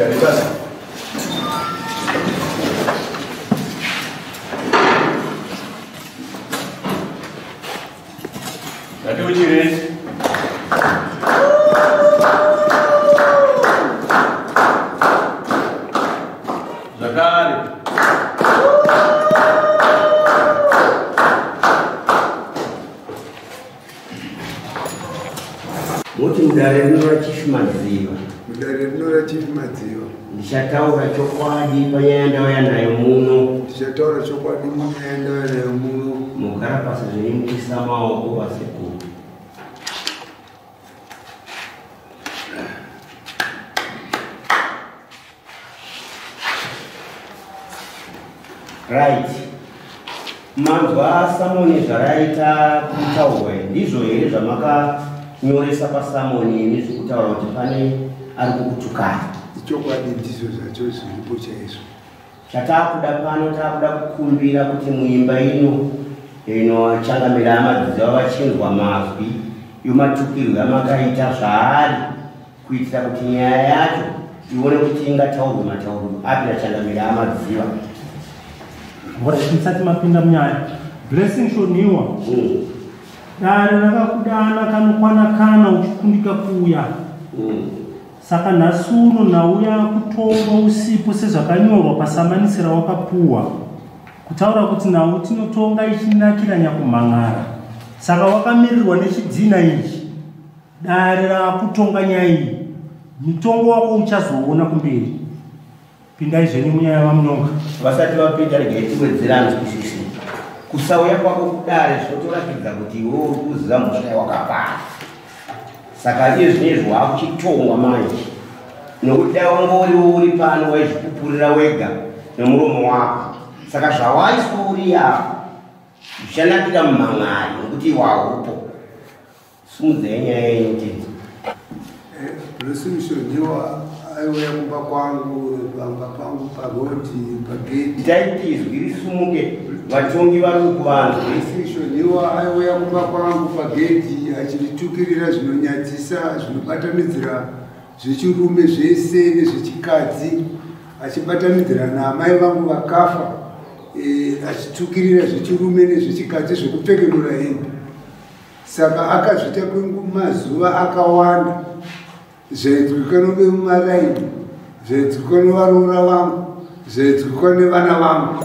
Tigare pasi. Ngatiuchirei. Zvakare. Moti mudare rino raChief Madziva. Mudare rino raChief Madziva. Ndichataura chokwadi panyaya yandauya nayo muno. Ndichataura chokwadi munyaya yandauya nayo muno. Mugara pasi zvenyu muchiisa maoko pasekuru. Right. Manzwa samoni zvaraita kutaurwa ndizvo here zvamakanyoresa pasamoni imi zvekutaura kuti pane ari kukutukai? Ichokwadi ndizvo zvacho zviripo chaizvo. Chatakuda pano takuda kukumbira kuti muimba ino inochangamira amadzidzo vachinzwa mazwi yomatukirwo amakaita zvaari kuitira kuti nyaya yacho ione kuti ingataurwe matauriro api nachangamira amadziva. Musati mapinda munyaya, Blessing Shoniwa, dare rakakudana kanokwana kana uchikundika kuuya. Saka nhasi uno nhau yakutongwa usipo sezvakanyorwa pasamanisi rawakapuwa. Kutaura kuti nhau tinotonga ichinakira nyakumhan'ara. Saka wakamirirwa nechidhina ichi. Dare rakutonga nyaya iyi. Mutongo wako uchazoona kumberi. Pindai zvenyu munyaya vaMunonga. Vasati vapinda regai tiwedzera nzwisisi. Kusauya kwako kudare zvinotoratidza kuti iwe uri kuziva mhosva yawakapara. Saka iye zvinezvi waakuchitongwa manje. Nokuti dai wanga uriwo uri pano waizvipupurira wega nemuromo wako. Saka zvawaiswa uri apa zvichanakira mumhan'ari nokuti iwe haupo. Simudzai nyaya yenyu tinzwe. Blessing Shonhiwa aiuya kumba kwangu, pamba pangu parodi, pagedhi. Itai kuti izwi risumuke, vatongi vari kuvanzwe. Blessing Shonhiwa aiuya kumba kwangu pagedhi achinditukirira zvinonyadzisa, zvinobatanidzira zvechirume zvese nezvechikadzi, achibatanidzira naamai vangu vakafa, achitukirira zvechirume nezvechikadzi zvekupfekenura hembe. Saka akazviita kwemazuva akawanda, zvainzwikwa nevemumaraini, zvainzwikwa nevaroora vangu, zvainzwikwa nevana vangu,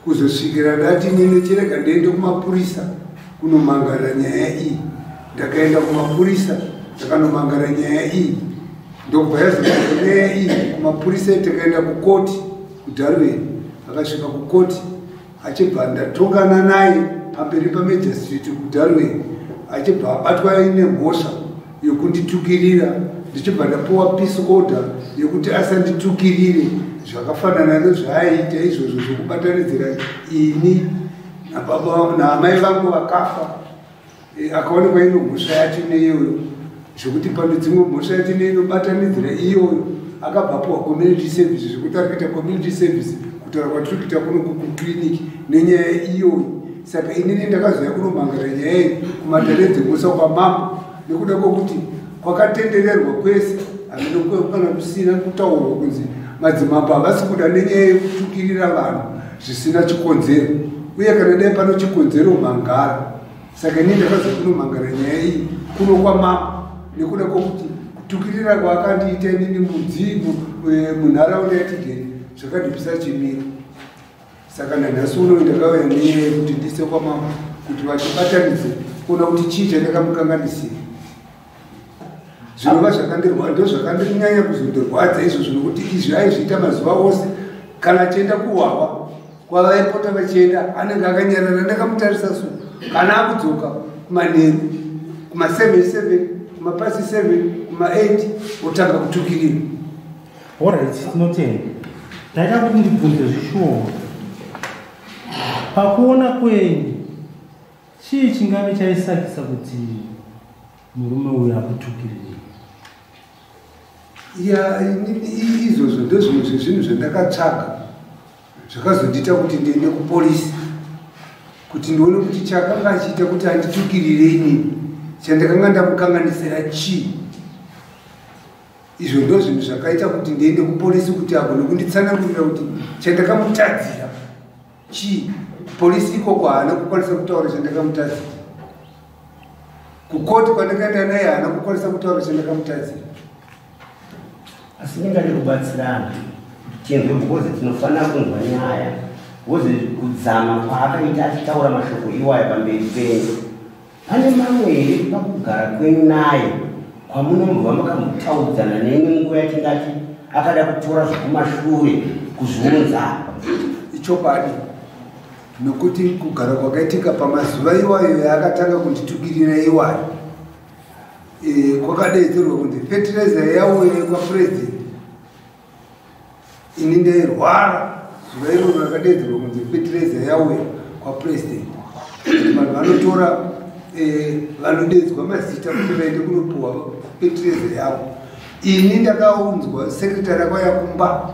kuzosvikira ndati inini chirega ndiende kumapurisa kunomangara nyaya iyi. Ndakaenda kumapurisa ndakanomangara nyaya iyi, ndokubva yazosvika nyaya iyi kumapurisa. Takaenda kukoti kuDarwin, akasvika kukoti achibva ndatongana naye pamberi pamagistrate kuDarwin, achibva abatwa aine mhosva yokunditukirira, ndichibva ndapuwa peace order yekuti asanditukirire zvakafanana nezvaaiita izvozvo zvokubatanidzira ini nababa naamai vangu vakafa. Akaonekwa ino mhosva yacho neiyoyo, zvekuti pane dzimwe mhosva yacho neinobatanidzira iyoyo, akabva apuwa community service, zvekuti ari kuita community service kutaura kwatiri kuita kuno kuclinic nenyaya iyoyo. Saka inini ndakazouya kunomangara nyaya iyi kumatare edzimhosva kwamambo, nekuda kwokuti kwakatendererwa kwese hameno kana kusina kutaurwa kunzi madzimambo havasi kuda nenyaya yekutukirira vanhu zvisina chikonzero, uye kana dai pano chikonzero mangara. Saka inini ndakazoya kunomangara nyaya iyi kuno kwamambo nekuda kwokuti kutukirira kwaakandiita inini munharaunda yatigere zvakandipisa chimiro. Saka nanhasi uno ndakauya nenyaya yekuti ndiise kwamambo kuti vachibatanidze kuona kuti chii chandakamukanganisira. Zvinova zvakandirwadza, ndozvakandinyanya kuzondirwadza izvozvo, nokuti izvi aizviita mazuva ose. Kana achienda kuhwahwa kwavaipota vachienda, anenge akanyarara, ndakamutarisa so. Kana akudzoka kumanheru kuma7 7, kumapasi 7, kuma8, otanga kutukirira. Alright, tinotenda. Ndaida kuti ndibvunze zvishoma. Pakuona kwenyu, chii chingave chaisakisa kuti murume uyu akutukirirei? Ya, izvozvo ndozvimwe zvezvinhu zvandakatsvaga zvakazondiita kuti ndiende kupolisi, kuti ndione kuti chakanga achiita kuti anditukirire inini, chandakanga ndamukanganisira chii. Izvo ndo zvinhu zvakaita kuti ndiende kupolisi kuti agone kunditsanangurira kuti chandakamutadzira chii. Polisi ikoko haana kukwanisa kutaura chandakamutadzira. Kukoti kwandakaenda naye haana kukwanisa kutaura chandakamutadzira. Asi ndingade kubatsirana tinzwe, because tinofanira kunzwa nyaya, because kudzama kwaakaita achitaura mashoko iwaya pamberi penyu, pane mamwe here pakugara kwenyu naye kwamunombova makamutaudzana neimwe nguva yatingati akada kutora zvekumashure kuzviunza? Ichokwadi, nokuti kugara kwakaitika pamazuva iwayo yaakatanga kunditukirira iwayo, kwakadeedzerwa kunzi fetireza yauya kwapurezidendi. Ini ndairwara zuva iroro rakadeedzerwa kunzi fetireza yauya kwapurezidendi. Vanhu vanotora, vanodeedzwa mazita kuti vaende kunopuhwa fetireza yavo. Ini ndakaunzwa, sekretari akauya kumba,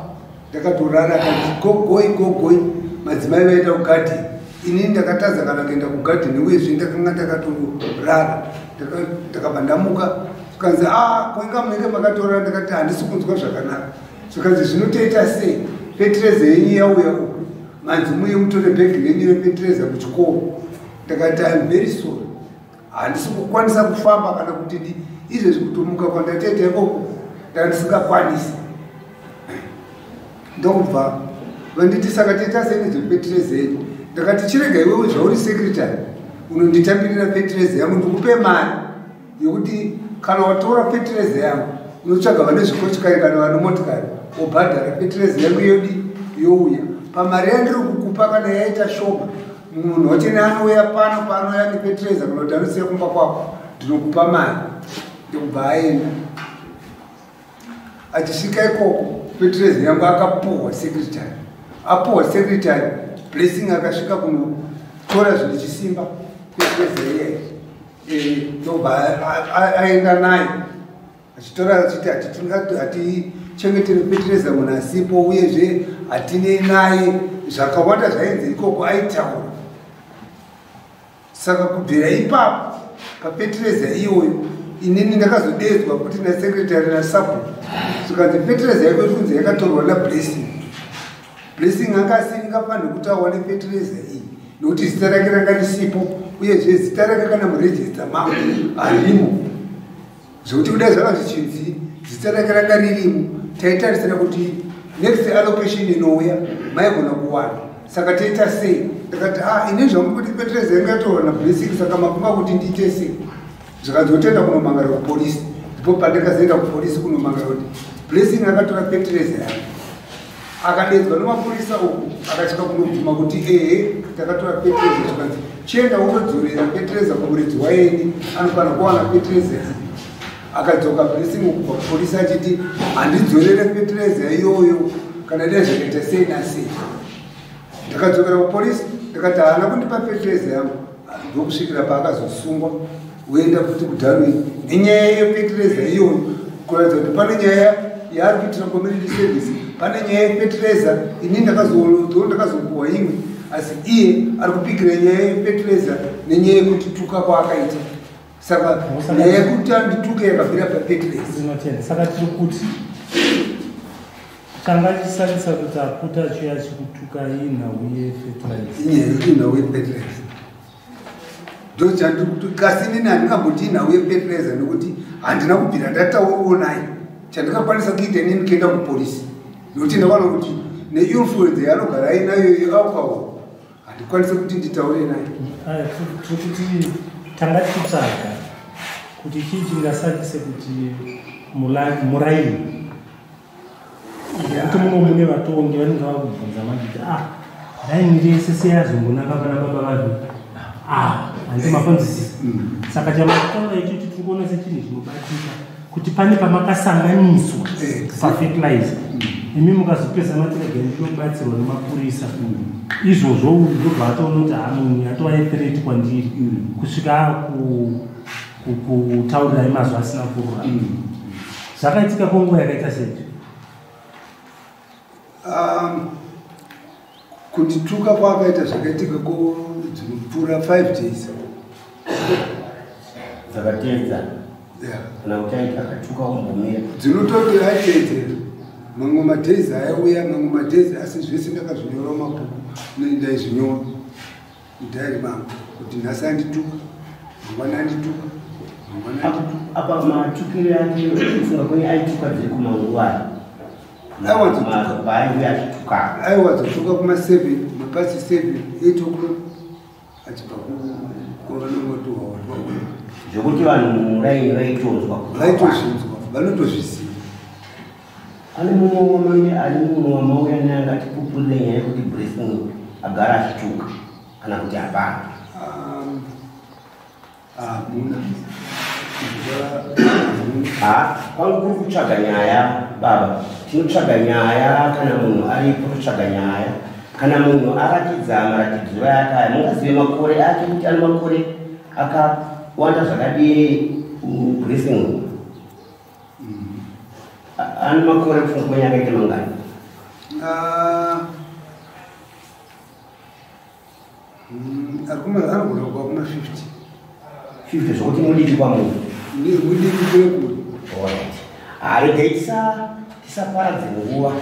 ndakatorara, akati gogoi gogoi, madzimai vaenda kugadheni. Inini ndakatadza kana kuenda kugadheni, uyezve ndakanga ndakatorara. Ndakabva ndamuka, zvikanzi, a koinga munenge makatorara. Ndakati handisi kunzwa zvakanaka. Zvikanzi zvinotoita sei, fetireza yenyu yauya uku, manzi muye mutore bhegi renyu refetireza kuchikoro. Ndakati I'm very sorry, handisi kukwanisa kufamba kana kuti izvezvi kutomuka kwandatoita ikoko ndandisingakwanisi. Ndokubva vanditi saka toita sei nezvefetireza yenyu? Ndakati chirega iwewe, zvauri secretary unonditambirira fetireza yangu, ndikupe mari yokuti kana watora fetireza yangu unotsvaga vane zvikochikari kana vane motikari wobhadhara fetireza yangu yodi youya. Pamari yandiri kukupa kana yaita shoma, munhu wachene anouya pano paanouya nefetireza kana kuti anosiya kumba kwako, ndinokupa mari. Ndokubva aenda. Achisvika ikoko fetireza yangu akapuhwa secretary. Apuhwa secretary, Blessing akasvika kunotora zvinhu chisimba fetireza iyayi, ndobva aenda nayo achitora achiti hatichengetere fetireza munhu asipo, uyezve hatinei naye. Zvakawanda zvainzi ikoko aitaura. Saka kubvira ipapo pafetireza iyoyo, inini ndakazodeedzwa kuti nasekretary nasapo, zvikanzi fetireza yako iri kunzi yakatorwa naBlessing. Blessing anga asingafaniri kuti awane fetireza iyi nokuti zita rake ranga risipo, uyezve zita rake kana murejista mangu harimo, zvekuti kudai zvanga zvichinzi zita rake ranga ririmo, taitarisira kuti next allocation inouya maigona kuwana. Saka toita sei? Ndakati a ini zvangu kuti fetireza yanga yatorwa naBlessing, saka mafunga kuti ndiite sei? Zvikanzi utoenda kunomangara kupolisi. Ndipo pandakazoenda kupolisi kunomangara kuti Blessing akatora fetireza yangu. Akadedzwa nemapurisa uku, akasvika kunobvuma kuti ehe, takatora fetireza. Zvikanzi chienda unodzorera fetireza kumuridzi waeni, anofanira kuwana fetireza iyi. Akadzoka Blessing kubva kupolisi achiti handidzorere fetireza iyoyo kana dai zvakaita sei nasei. Ndakadzokera kupolisi, ndakati haana kundipa fetireza yangu. Ndokusvikira paakazosungwa woenda futi kuDarwin nenyaya yefetireza iyoyo, kuratidza kuti pane nyaya yaari kuitira community service, pane nyaya yefetireza. Ini ndakazopuhwa imwe, asi iye ari kupikira nyaya yefetireza nenyaya yekutituka kwaakaita. Saka nyaya yekuti andituke yakabvira pafetireza. Ndinotenda. Saka tiri kuti changa chisarisa kuti aputa achiuya achikutuka inhau yefetireza? Inhau yefetireza ndochandiri kuti, kasi inini handingamboti inhau yefetireza nekuti handina kubvira ndatauriwo naye. Chandingakwanisa kuita inini kuenda kupolisi, nekuti ndakaona kuti neinfluence yaanogara ainayo yealcohol handikwanisi kuti nditaure naye. Aya, tiri kuti tanga tichitsvaga kuti chii chingasakise kuti muraini, kuti muno mune vatongi vanenge vakubvunza manje kuti ah, raini rese seyazongonaka pana baba vadu. Ah, handi mapanzwisisa? Saka chamakutaura ichocho tiri kuona sechinhu chinobatika kuti pane pamakasanganiswa pafertilizer, imi mukazopesa matirega ndinobatsirwa nemapurisa. Izvozvo ndobva atoona kuti ha, munhu yatova yethreat kwandiri, kusvika kutaurirai mazwi asina kururama. Zvakaitika kwenguva yakaita sei? Kundituka kwaakaita zvakaitika ko dzinopfuura 5 days. Dzakateedza. Kana kuti akatuka umbomira. Dzinototi aiteedzera mamwe madhezi aiuya, mamwe madhezi, asi zvese ndakazvinyora mumabhuku, ndaizvinyora mudhairi mangu kuti nhasi andituka, mangwana andituka, mangwana andituka. Apa matukiro ake kufunga kwenyu aituka dziri kumanguvai? Paaiuya achituka. Aiwadzotuka kuma7, mapasi 7, 8 o'clock, achibva kwavanongotuhwa. Zvekuti vanhu muraini vaitonzwa. Vaitozvinzwa, vanotozviziva. Ane mumwe wamai ari muno wamauya naye angatipupurire nyaya yekuti Blessing agara achituka kana kuti hapana? Hamuna. Ha, kwangu kuri kutsvaga nyaya baba. Tinotsvaga nyaya kana munhu aripo, totsvaga nyaya. Kana munhu aratidza maratidziro ake aya, mungazive makore ake kuti ane makore akawanda zvakadii Blessing? Ane makore kufunga kwenyu akaita mangani? Arikugona kuva kuma 50. 50, zvokuti mudiki kwamuri. Mudiki kure kure. Alright. Regai tisaparadze nguva,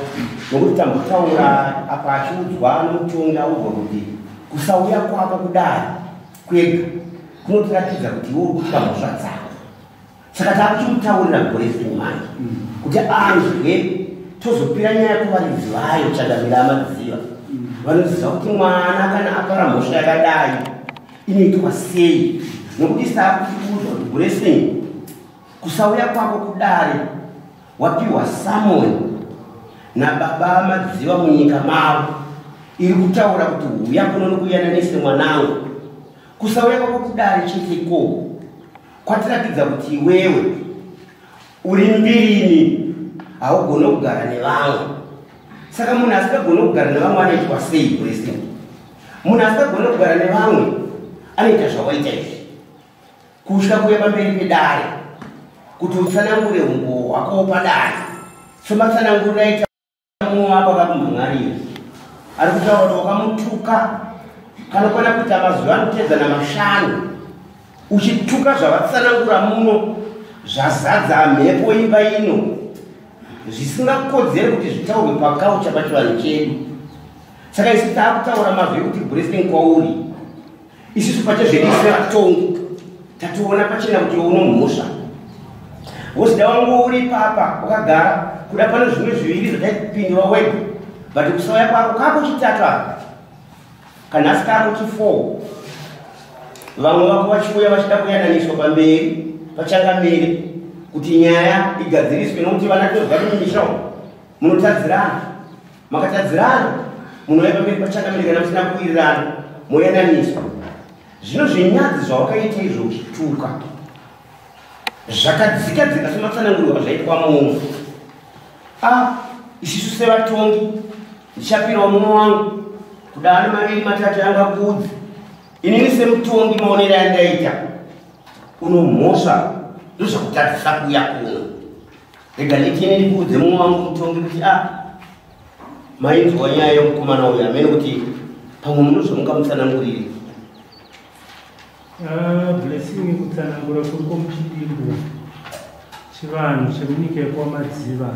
nokuti tambotaura apa achiudzwa nomutongi, audzwa kuti kusauya kwako kudare kwega kunotiratidza kuti iwe uri kutya mhosva dzako. Saka taakuchimutaurira Blessing manje kuti anzwe, tozopira nyaya kuvaridzi vayo chagamira amadziva. Vanoziva kuti mwana kana apara mhosva yakadai inoitwa sei, nokuti saakuchiudzwa kuti Blessing, kusauya kwako kudare wapiwa summon nababa Madziva munyika mavo iri kutaura kuti huya kuno nokuyananise mwanangu. Kusauya kwako kudare chete ikoko kwatiratidza kuti iwewe uri mbirini, haugone kugara nevamwe. Saka munhu asingagone kugara nevamwe anoitwa sei, Blessing? Munhu asingagone kugara nevamwe anoita zvawaita izvi, kutya kuuya pamberi pedare kuti utsanangure umbowo hwako padare. Somatsananguriro aita mumwe wako akakumhan'arira, ari kutaura kuti wakamutuka kanokwana kuita mazuva anotedzana 5 uchituka zvavatsanangura muno, zvazadza mhepo imba ino, zvisingakodzeri kuti zvitaurwe pakaucha pachivanhu chedu. Saka isu taakutaura mazwi ekuti Blessing, kwauri isusu pachezvedu sevatongi tatoona pachena kuti uno mhosva. Wozida wangu uri papa wakagara kuda pano zvimwe zviviri zvataipindura wega, but kusauya kwako kako chitatu apa, kanhasi kako chi4, vamwe vako vachiuya vachida kuyananiswa pamberi pachangamire kuti nyaya igadziriswe, nokuti vana tozva mumisha umu munotadzirana, makatadzirana munouya pamberi pachangamire kana musina kuwirirana moyananiswa. Zvino zvenyadzi zvawakaita izvo uchituka zvakadzika dzika sematsanangurirwa zvaitwa mumwe, isusu sevatongi ndichapirawo mumwe wangu kuda ane maviri matatu angakuudzi. Inini semutongi maonero andaita, unomhosva, ndozvakutadzisa kuuya kuno. Rega nditi ini ndikuudze mumwe wangu mutongi kuti mainzwa nyaya yemukomana uyu amene, kuti pamwe munozomungamutsanangurire. Blessing, kutsanangura kuri kwomuchidimbu, chivanhu chemunyika yekwaMadziva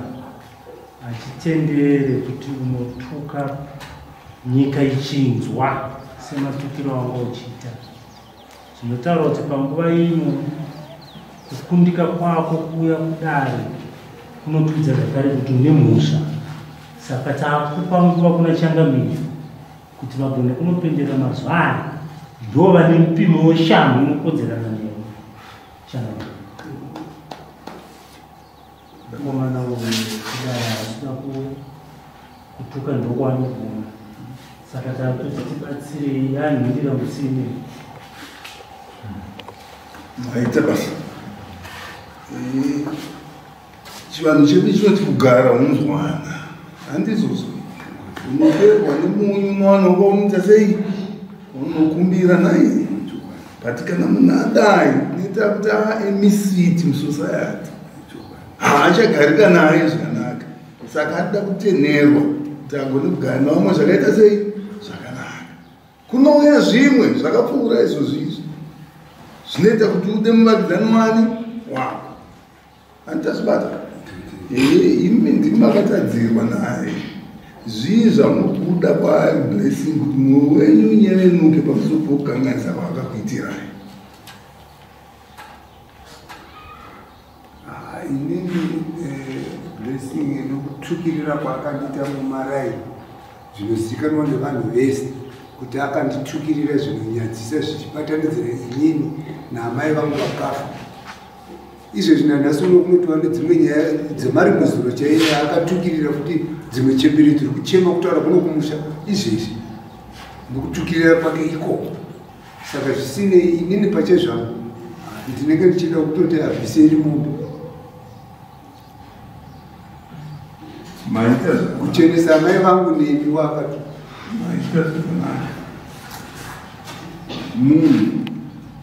hachitendere kuti unotuka nyika ichinzwa sematukiro anga uchiita. Zvinotaura kuti panguva ino kukundika kwako kuuya kudare kunotudza zvakare kuti une mhosva. Saka taakupa nguva kuna changamire kuti vagone kunopendera mazuva aya, ndo vane mupimo weshamhu unokodzerana newe. Changamire, mukomana uyu kudai asina kutuka ndokwaanogona, saka takuti tibatsirei anhindira musine. Maita basa. Chivanhu chedu chinoti kugara unzwana, handizvozvo? Unoperwa nemunyu unowana ukaunza sei unokumbira nai, but kana munhu adai unoita kuti aemisiti musociety, haachagarika naye zvakanaka. Saka anoda kutenherwa kuti agone kugara nevamwe zvakaita sei zvakanaka. Kunouya zvimwe zvakapfuura izvozvo izvi zvinoita kuti ude muvakidzani wani wako. Handitazvibata. Ehe, imi ndimi makatadzirwa naye. Zvii zvamukuda kwaari Blessing kuti mwoyo wenyu unyevenuke pamusoro pokukanganisa kwaakakuitirai? Ah, inini Blessing nokutukirira kwaakandiita mumaraini zvinozivikanwa nevanhu vese kuti akanditukirira zvinonyadzisa zvichibatanidzira inini naamai vangu vakafa. Izvezvi nanhasi uno kunotova nedzimwe nyaya dzemarimwezuro chaiye akatukirira futi dzimwe chembere dziri kuchema kutaura kuno kumusha izvezvi nokutukirira kwake ikoko. Saka zvisinei inini pachezvangu ndinenge ndichida kutoti abvise iri mombe. Maita zvakanaka. Kuchenesa amai vangu neni wakati. Maita zvakanaka. Munhu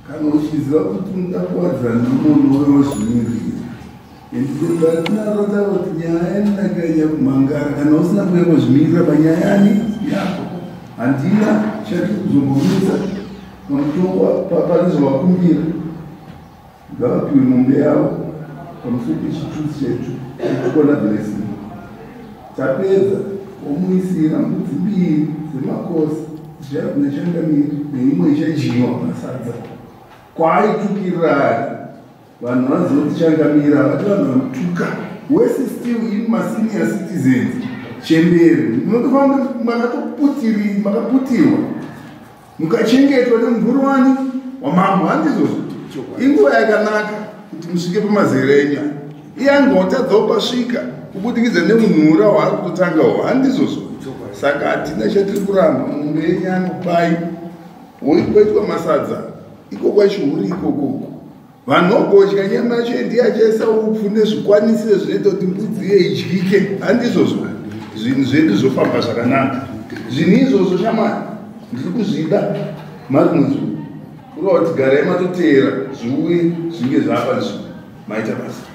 kana uchiziva kuti unoda kuwadzana nemunhu uyo wozvimirira. Ndinarota kuti nyaya inonaka kumhangara kana usina kuuya kuzvimirira panyaya yani yako. Handina chatiri kuzombomisa pamutongo pane zvavakumbira. Ngavapiwe mombe yavo pamusoro pechitutsi chetu chekukona Blessing. Tapedza womuisira mbudzi mbiri dzemakosi dzichagona changamire neimwe ichadyiwa masadza. Kwaaitukirira vanhu vanoziva kuti changamire havati vanhu vanotuka. Wese still in masenior citizens chembere munotofanira makaputirwa mukachengetwa nemumvuri wani wamambo. Handizvozvo? Inguva yakanaka kuti musvike pamazera enyu aya. Iye angotadzawo pasvika kubudikidza neunhura hwaari kutotangawo. Handizvozvo? Saka hatina chatiri kuramba. Mombe yenyu anopai woitwa masadza iko kwachihuri ikokoko. Vanhu vagodya nyama yacho ndiye achaisa upfu nezvikwanisiro zvinoita kuti mbudzi iye idyike. Handizvozvo? Zvinhu zvedu zvofamba zvakanaka. Zvinhu izvozvo shamwari ndiri kuzvida marimwezuro kureva kuti garai matoteera zviuye zvinge zvapa nzvimbo. Maita basa.